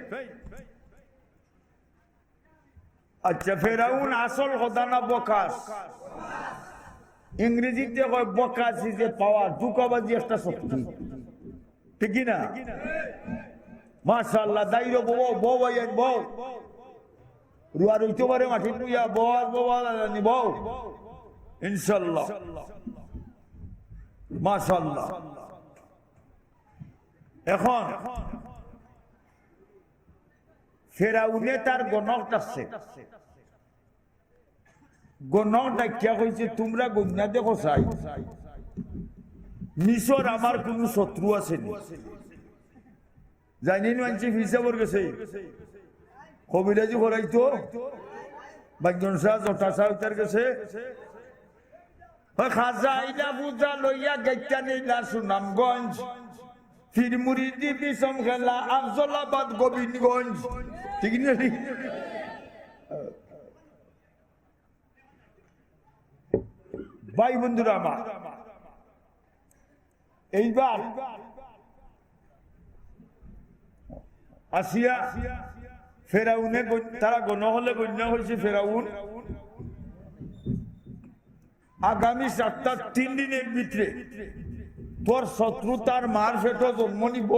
আচ্ছা, ফেরাউন আসল কথা না বকাস? ইংরেজিতে কয় বকাস is a power, ধোঁকাবাজি একটা শক্তি। ঠিক কি না? মাশাআল্লাহ, দাইরো বউ, বউ ভাইয়াইন বউ। রুয়া রইতে পারে মাটিত রুইয়া, বউ আর বউ আর জানি বউ। ইনশাআল্লাহ। মাশাআল্লাহ। এখন ফেরাউনে তার গণক ডাকছে। গণক ডাকিয়া কইছে, "তুমরা গইন্না দেখো চাই, মিশর আমার কুনু শত্রু আছে নি?" জানি নি মানছি ফিরসাবর গেছে, কবিরাজি করাইতো, বাগ্যন শাহ, জটা শাহ, ইতার গেছে। ওই খাজা আইলা পূজা লইয়া গাইতা নিলা সুনামগঞ্জ, ফির মুরিদি বিষম খেলা আফজলাবাদ গোবিন্দগঞ্জ। ঠিক না নি? ভাই বন্ধুরা আমার, এইবার আসিয়া ফেরাউনে গণ-, তারা গণ হলে গণ্য হয়েছে ফেরাউন। আগামী সাতটা তিন দিনের ভিতরে তোর শত্রু তার মার পেটো জন্ম নিব,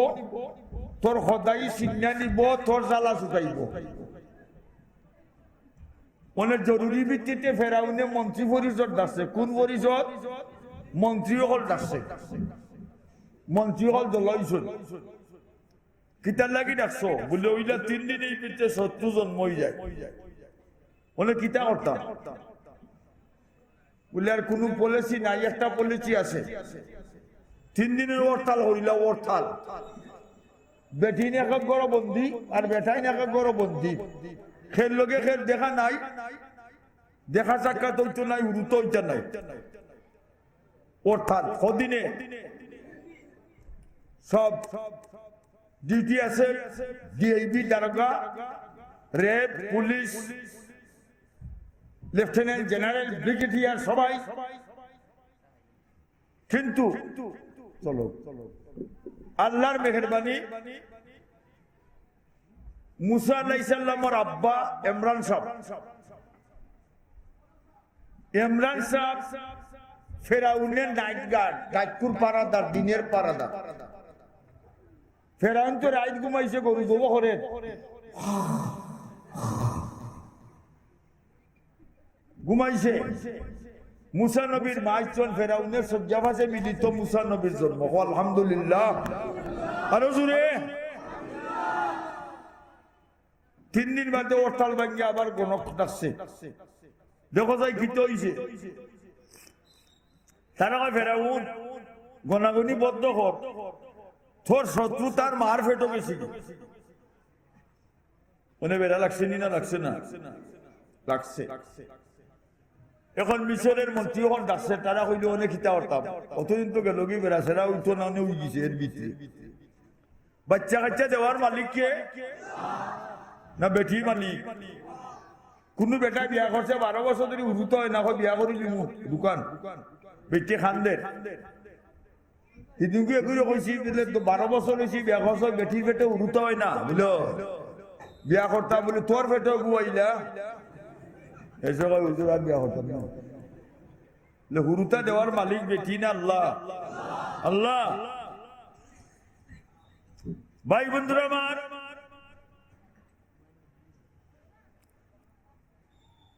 তোর খোদাই চিন্না নিব, তোর জ্বালা ছুটাইব। মানে জরুরি ভিত্তিতে ফেরাউনে মন্ত্রী পরিষদ ডাকছে। কোন পরিষদ? মন্ত্রী অকল ডাকছে। মন্ত্রী অকল জড়ো অইছইন। "কিতার লাগি ডাকছো?" বুলে, "অইলা তিন দিন এই পিছে শত্রু জন্ম অই যায়।" বুলে, "কিতা করতাম?" বুলে, "আর কুনু পলিসি নাই, একটা পলিসি আছে, তিন দিনের হরতাল করিলা, হরতাল।" বেটিন এক এক ঘরো বন্দি, আর বেটাইন এক এক ঘরো বন্দি। কের লগে কের দেখা নাই, দেখা সাক্ষাৎ অইতো নাই, হুরুতা অইতা নাই। অর্থাৎ কদিনে সব ডিউটি আছে, ডিআইবি, দারোগা, RAB, police, lieutenant general, brigadier সবাই। কিন্তু চলো, আল্লাহর মেহেরবানি, মুসা আলাইহিস সালামর আব্বা ইমরান সাব, ইমরান সাব ফেরাউনের নাইট গার্ড, রাইতকুর পাহারাদার, দিনের পাহারাদার। ফেরাউন তো রাইত ঘুমাইছে, গরু জবো করে ঘুমাইছে। মুসা নবীর মা আইছইন, ফেরাউনের শয্যা পাশে মিলিত, মুসা নবীর জন্ম। কও আলহামদুলিল্লাহ। আরো জোরে। তিন দিন বাদে হরতাল ভাঙ্গিয়া আবার গণক ডাকছে। দেখো যাই কিতা অইছে। তারা কয়, "ফেরাউন, গনাগনি বন্ধ কর, তোর শত্রু তার মার পেটো গেছে।" মানে বেড়া লাগছে নি না লাগছে না? লাগছে। এখন মিশরের মন্ত্রী অখন ডাকছে, তারা কইলো, "অনে কিতা করতাম? অতদিন তো গেল কি বেড়া, সেরা অইতো না, অনে অই গেছে এর ভিতরে।" বাচ্চা কাচ্চা দেওয়ার মালিক কে? না বেটির মালিক? কুনু বেটায় বিয়া করছে, বারো বছর ধরি হুরুতা অয় না, কয়, "বিয়া করি দিমু, দোকান।" বেটি কান্দের। হিদিনকু এগুরে কইছি, বুলে, "তো বারো বছর অইছে বিয়া করছো, বেটির পেটো হুরুতা অয় না।" বুলে, "বিয়া করতাম।" বুলে, "তোর পেটো গু আইলা?" এসে কয়, "হুজুর, আমি বিয়া করতাম না।" বুলে, হুরুতা দেওয়ার মালিক বেটি না আল্লাহ? আল্লাহ। ভাই বন্ধুরা আমার,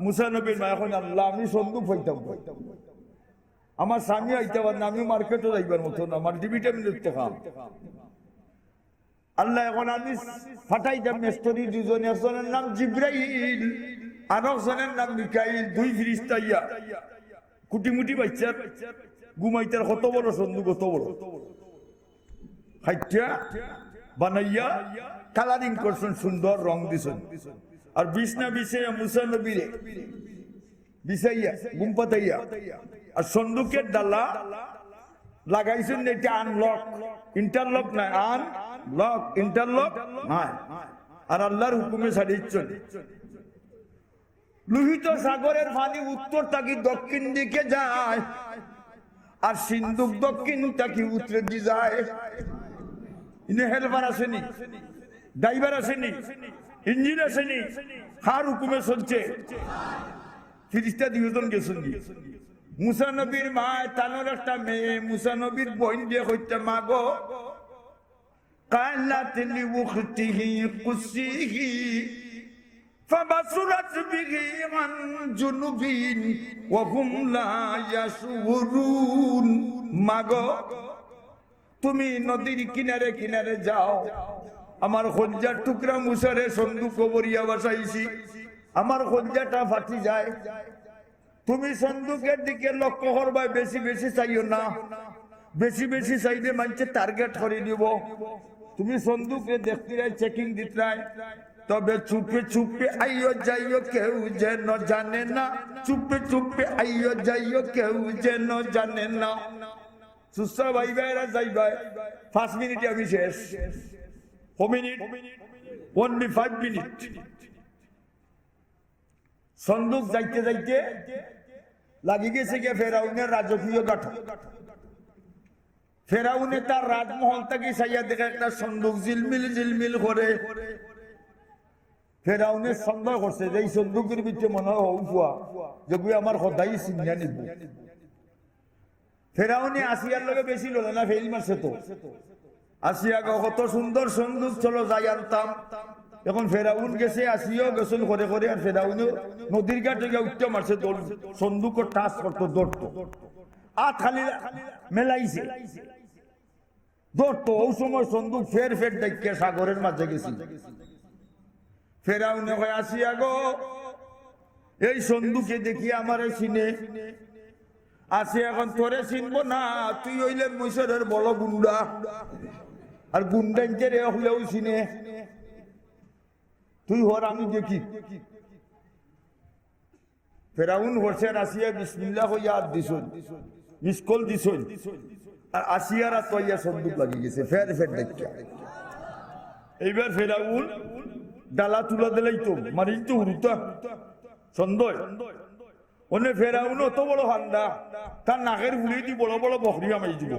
মুসা নবীর মায় কইন, "আল্লাহ, আমি সন্দুক পাইতাম কই? আমার স্বামী আইতা পারইন না, আমি মার্কেটো যাইবার মতো না, মাল্টিভিটামিন লইতে খাম।" আল্লাহ, অখন আমি পাঠাইতাম মেস্তরি দুইজন, একজনর নাম জিব্রাইল, আরকজনর নাম মিকাইল, দুই ফিরিস্তা আইয়া কুটিমুটি বাইচ্চার ঘুমাইতার, কত বড় সন্দুক, কত বড়। খাইটা বানাইয়া কালারিং করছইন, সুন্দর রং দিছইন। আর বিছনা বিছাইয়া মুসা নবীরে বিছাইয়া, ঘুম পাতাইয়া। আর সন্দুকর ডালা লাগাইছইন, ইটা আনলক, ইন্টারলক নায়, আনলক, ইন্টারলক নায়। আর আল্লাহর হুকুমে ছাড়ি দিছইন। লোহিত সাগরর পানি উত্তর থাকি দক্ষিণ দিকে যায়, আর সিন্ধুক দক্ষিণ থাকি উত্তরেদি যায়। ইনো হেল্পার আছে নি? ড্রাইভার আছে নি? ইঞ্জিন আছে নি? কার হুকুমে চলছে? ফিরিস্তা দুইজন গেছইন গি। মুসা নবীর মায়, তানর একটা মেয়ে, মুসা নবীর বইন দিয়া কইতা, "মা গো, قالت لأخته قصيه فبصرت به عن جنب وهم لا يشعرون।" মা গো, তুমি নদীর কিনারে কিনারে যাও, আমার কলজার টুকরা মুসারে সন্দুকো ভরিয়া ভাসাইছি, আমার কলজাটা ফাটি যায়। তুমি সন্দুকর দিকে লক্ষ্য করবায়, বেশি বেশি চাইও না, বেশি বেশি চাইলে মানষে টার্গেট করি নিবো। তুমি সন্দুকরে দেখতিরায়, চেকিং দিতরায়, তবে চুপে চুপে আইও যাইও, কেউ যেন জানে না। চুপে চুপে আইও যাইও, কেউ যেন জানে না। সুস্থ ভাই ভাইরা যাইবায়, পাঁচ মিনিটে আমি শেষ। ক মিনিট? Only five minute। সন্দুক যাইতে যাইতে লাগি গেছে গিয়া ফেরাউনের রাজকীয় গাঠো। ফেরাউনে তার রাজমহল থাকি চাইয়া দেখে একটা সন্দুক ঝিলমিল ঝিলমিল করে। ফেরাউনে সন্দেহ করছে যে এই সন্দুকর ভিতরে মনে হয় হউ ফুয়া, যেগুয়ে আমার খোদাই ছিনিয়া নিবো। ফেরাউনে আসিয়ার লগে বেশি লড়ে না, ফেইল মারছে তো। আসিয়া গো, কত সুন্দর সন্দুক, চলো যাই আনতাম। এখন ফেরাউন গেছে, আসিয়াও গেছইন করে করে, আর ফেরাউনেও নদীর ঘাটে গিয়া উঠতে মারছে, দৌড়, সন্দুকও টাচ করতো, ধরতো। আত খালি মেলাইছে, ধরতো। অউ সময় সন্দুক ফের ফের ডাকিয়া সাগরর মাঝে গেছে। ফেরাউনে কয়, "আসিয়া গো, এই সন্দুকে দেখি আমারে চিনে।" আসিয়া কয়, "তোরে চিনবো না, তুই অইলে মিশরর বড় গুন্ডা, আর গুন্ডাইন্তরে অকলেউ চিনে। তুই হর, আমি দেখি।" ফেরাউন হরছে আর আসিয়া বিসমিল্লাহ কইয়া আত দিছইন, মিস কল দিছইন। আর আসিয়ার আতো আইয়া সন্দুক লাগি গেছে, ফের ফের ডাকিয়া। এইবার ফেরাউন ডালা তুলা দিলাইতো, মারিতো হুরুতা সন্দয়। অনে ফেরাউন অত বড় হান্দা, তার নাকের ফুড়িদি বড় বড় বকরি হামাই দিবো।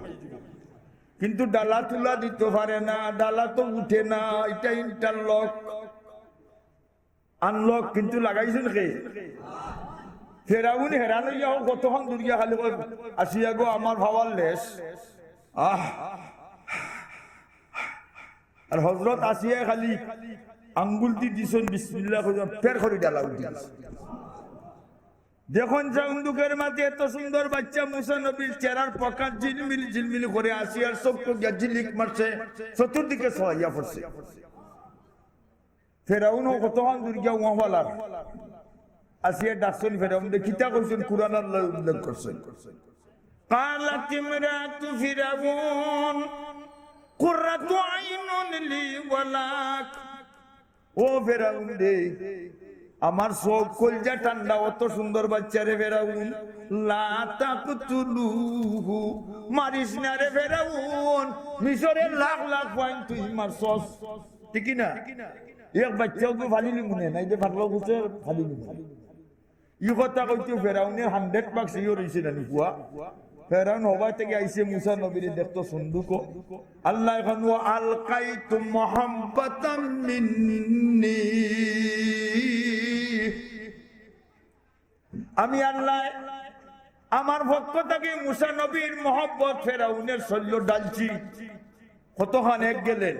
কিন্তু ডালা তুলা দিতো পারে না, ডালা তো উঠে না, ইটা ইন্টারলক। আনলক কিন্তু লাগাইছইন কে? ফেরাউন হেরান অইয়া অউ কতখান দূর গিয়া খালি কয়, "আসিয়া গো, আমার পাওয়ারলেস।" আহ। আর হজরত আসিয়ায় খালি আঙ্গুলদি দিছইন, বিসমিল্লাহ কইয়া ফের করি ডালা উঠি গেছে। দেখইন সন্দুকর মাঝে এত সুন্দর বাইচ্চা মুসা নবীর চেহারার প্রকাশ ঝিলমিল ঝিলমিল করে, আসিয়ার চউখ গিয়া ঝিলিক মারছে, চতুর্দিকে ছড়াইয়া পড়ছে। ফেরাউনও কতখান দূর গিয়া উহাওয়ালার। আসিয়া ডাকছইন ফেরাউনরে, কিতা কইছইন, কুরআন আল্লায় উল্লেখ করছইন। قالت امرأة فرعون قرة عين لي ولك। ও ফেরাউন রে, আমার চউখ কইলজা ঠান্ডা, অত সুন্দর বাইচ্চা রে ফেরাউন। لا تقتلوه, মারিস না রে ফেরাউন, মিশরর লাখ লাখ ফুয়াইন তুই মারছস। ঠিক কি না? এক বাইচ্চাও তো ফালি লিমু নে, নাই যে ফাটলো গুছে ফালি লিমু নে। ই কথা কইতে ফেরাউনের হান্ড্রেড মার্কস ইও রইছে না নি ফুয়া? ফেরাউন হবায় থাকি আইছে মুসা নবীরে দেখতো সন্দুকো। আল্লায় কইন, وألقيت محبة مني। আমি আল্লায় আমার পক্ষ থাকি মুসা নবীর মহব্বত ফেরাউনের শরীলো ঢালছি। কতখান এক গেলেন।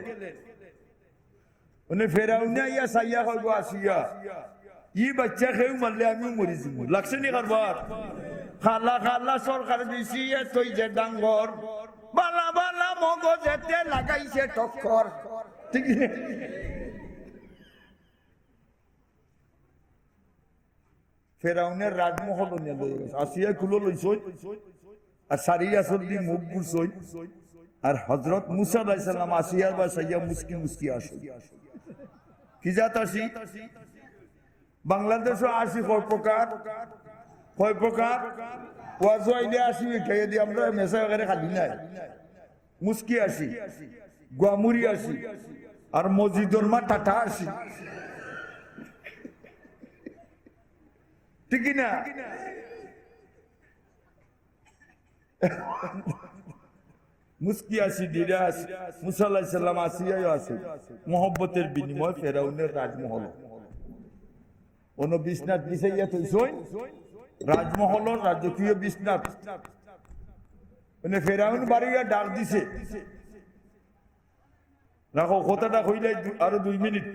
মানে ফেরাউনে আইয়া চাইয়া কইবো, আসিয়া, ই বাচ্চা কেউ মারলে আমিও মরি যিমু। লাগছে নি কারবার? খালা খালা সরকার বিসিয়ে থইছে ডাঙ্গর, বালা বালা মগজেতে লাগাইছে টক্কর। ঠিক আছে? ফেরাউনের রাজমহল নিয়া লই গেছে। আসিয়ায় কুলো লইছইন, আর শাড়ির আঁচল দি মুখ গুরছইন, আর হযরত মুসা আলাইহিস সালাম আসিয়ার বায় চাইয়া মুচকি মুচকি হাসইন। কি জাত হাসি? বাংলাদেশো হাসি কয় প্রকার, কয় প্রকার? ওয়াজো আইলে হাসি খাইয়া দি আমরা মেসা বেকারে খালি নাই। মুচকি হাসি, গুয়ামুরি হাসি, আর মসজিদর মা টাটা হাসি। ঠিক কি না? মুচকি হাসি, দিরা হাসি। মুসা আলাইহিস সালাম আসিয়ায়ও আছে। মহব্বতের বিনিময়ে ফেরাউনের রাজমহল। অনো বিছনাত বিছাইয়া থইছইন, রাজমহলর রাজকীয় বিছনাত। মানে ফেরাউন বাড়িয়া ডাক দিছে, রাখো, কথাটা কইলাই দু-, আরো দুই মিনিট।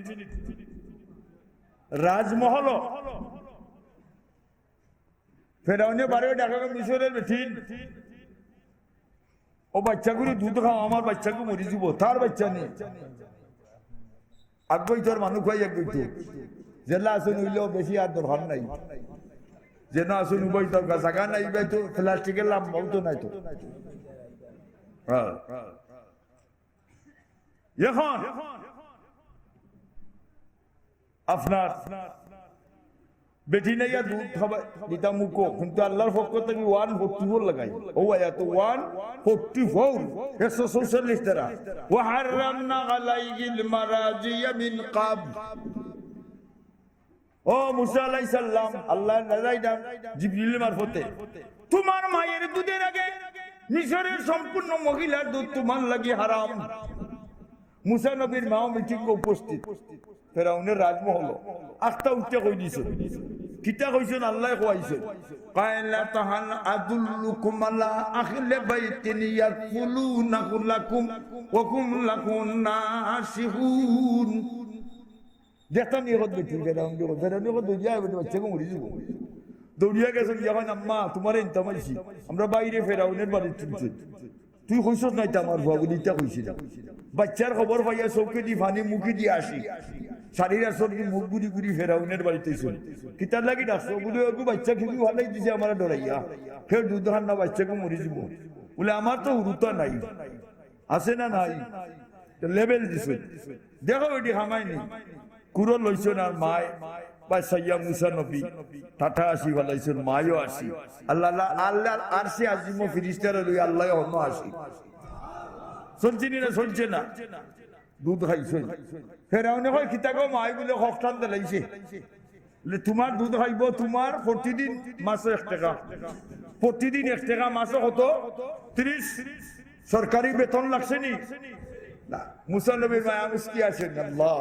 রাজমহল, ফেরাউনে বাড়িয়া ডাকে, মিশরের বেটিন, ও বাচ্চাগুরে দুধ খাও, আমার বাচ্চাগু মরি যিবো, তার বাচ্চা নি। আগই তোর মানুষ খাই আগই তো। যেলা আছইন অইলেও বেশি আর দরকার নাই। যেন আছইন উবাই দরকার, জাগা নাই, ইবায় তো প্লাস্টিকের লাম্বাও তো নাই তো। হ্যাঁ। এখন আপনার বেটি নাইয়া দুধ খাবা দিতা মুখো, কিন্তু আল্লাহর পক্ষ থাকি ওয়ান ফোর্টি ফোর লাগাই। ও আয়াত ওয়ান ফোর্টি ফোর, একশো চৌচল্লিশ ধারা। ওয়া হাররামনা আলাইহিল মারাজিয়া মিন ক্বাবল। ও মুসা আলাইহিস সালাম, আল্লাহ নাজাই দাম জিবরিল মারফতে, তোমার মায়ের দুধের আগে মিশরের সম্পূর্ণ মহিলার দুধ তোমার লাগি হারাম। মুসা নবীর মাও মিটিং উপস্থিত। ফেরাউনের রাজমহল। আখতা উঠতে কই দিছে। কিতা কইছইন, আল্লাহ কইছইন। قالت هل أدلكم على أهل بيت يكفلونه لكم وهم له ناصحون। দেখতাম নি কত বেটি ফেরাউন, ফেরাউন কত দৌড়িয়া আইবে, বাচ্চাগু মরি যিবো। দৌড়িয়া গেছে, গিয়া কইন, "আম্মা, তোমারে ইনতাম আইছি, আমরা বাইরে ফেরাউনের বাড়িত তুলছে।" তুই কইছস না ইতা আমার ফুয়া বুলি, ইতা কইছি না। বাচ্চার খবর পাইয়া চউখেদি পানি মুখেদি আসি। শাড়ির আঁচল দি মুখ গুরি গুরি ফেরাউনের বাড়িত আইছইন। কিতার লাগি ডাকছো? বুলে, "ওগু বাচ্চা কিগু ফালাই দিছে আমারে ডরাইয়া। কেউ দুধ খার না, বাচ্চাগু মরি যিবো।" বুলে, "আমার তো হুরুতা নাই।" আছে না নাই? তো লেবেল দিছইন। দেখো বেটি খামাই নি। কুরো লইছইন আর মায়, বাচ্চাইয়া মুসা নবী, টাটা আসি ফালাইছইন, মায়ও আসি। আল্লাহ, আল্লাহ, আল্লাহ, আরশে আজিমো ফিরিস্তারে লই আল্লাহ হনো আসি। চলছে নি না, চলছে না? দুধ খাইছইন। ফেরাউনে কয়, "কিতা গো মায়?" বুলে, "খকটান দিলাইছে।" বুলে, "তোমার দুধ খাইবো, তোমার প্রতিদিন মাছো এক টেকা, প্রতিদিন এক টেকা মাছো কত? ত্রিশ।" সরকারি বেতন লাগছে নি? না। মুসা নবীর মায়া মুচকি আছইন, "আল্লাহ,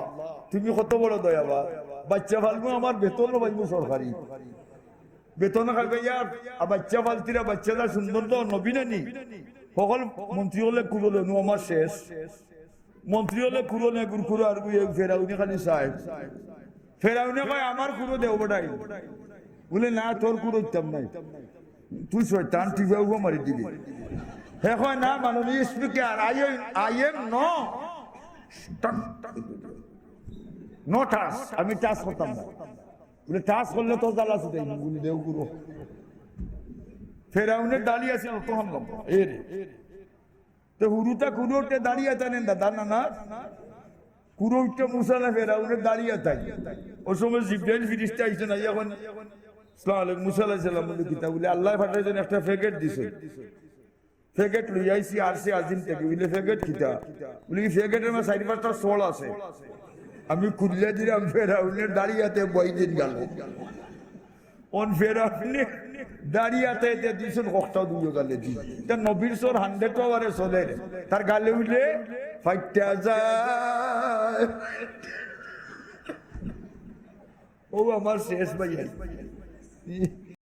তুমি কত বড় দয়াবান। বাচ্চা ফালমু আমার বেতনও পাইমু সরকারি। বেতন খাইবাইয়া, আর বাচ্চা ফালতিরা বাচ্চাটা সুন্দর তো নবী না নি?" সকল মন্ত্রী অকলে কুরো লইন, "নু আমার শেষ।" মন্ত্রী অকলে কুরো নেগুর কুরো আর গুয়ে ফেরাউনে খালি চায়। ফেরাউনে কয়, "আমার কুরো দেও বেটাইন।" বুলে, "না, তোর কুরো দিতাম নায়।" তুই শয়তান, টিপা উবা মারি দিবি। হে কয়, "না, মাননীয় speaker, I am, I am no, no touch, আমি টাচ করতাম না।" বুলে, "টাচ করলে তো জ্বালা ছুটাই।" বুলে, "দেও কুরো।" ফেরাউনের দাড়ি আছিল অতখান লম্বা, এরে। তো হুরুতা কুরো উঠে দাঁড়িয়ে থাকেন দাদা, না, না। কুরো উঠে মুসা না ফেরাউনের দাঁড়িয়ে থাকে। ওই সময় জিব্রাইল ফিরিস্তা আইছইন, আইয়া কইন, "আসসালামু আলাইকুম।" মুসা আলাইহিস সালাম বুলে, "কিতা?" বুলে, "আল্লাহ পাঠাইছইন, একটা প্যাকেট দিছইন। প্যাকেট লই আইছি আরশে আজিম থাকি।" বুলে, "প্যাকেট কিতা?" বুলে, "এই প্যাকেটের মাঝে চারি পাঁচটা সড় আছে। আমি খুলিয়া দিলাম, ফেরাউনের দাড়ি আতে বই দিন গেল।" অন ফেরাউনে দাড়ি আতে আতে দিছইন, খকটা দুইও গালে দি। ইটা নবীর সড় হান্ড্রেড পাওয়ারে চলের। তার গালে উঠলে ফাইটা যায়। ও আমার শেষ ভাই।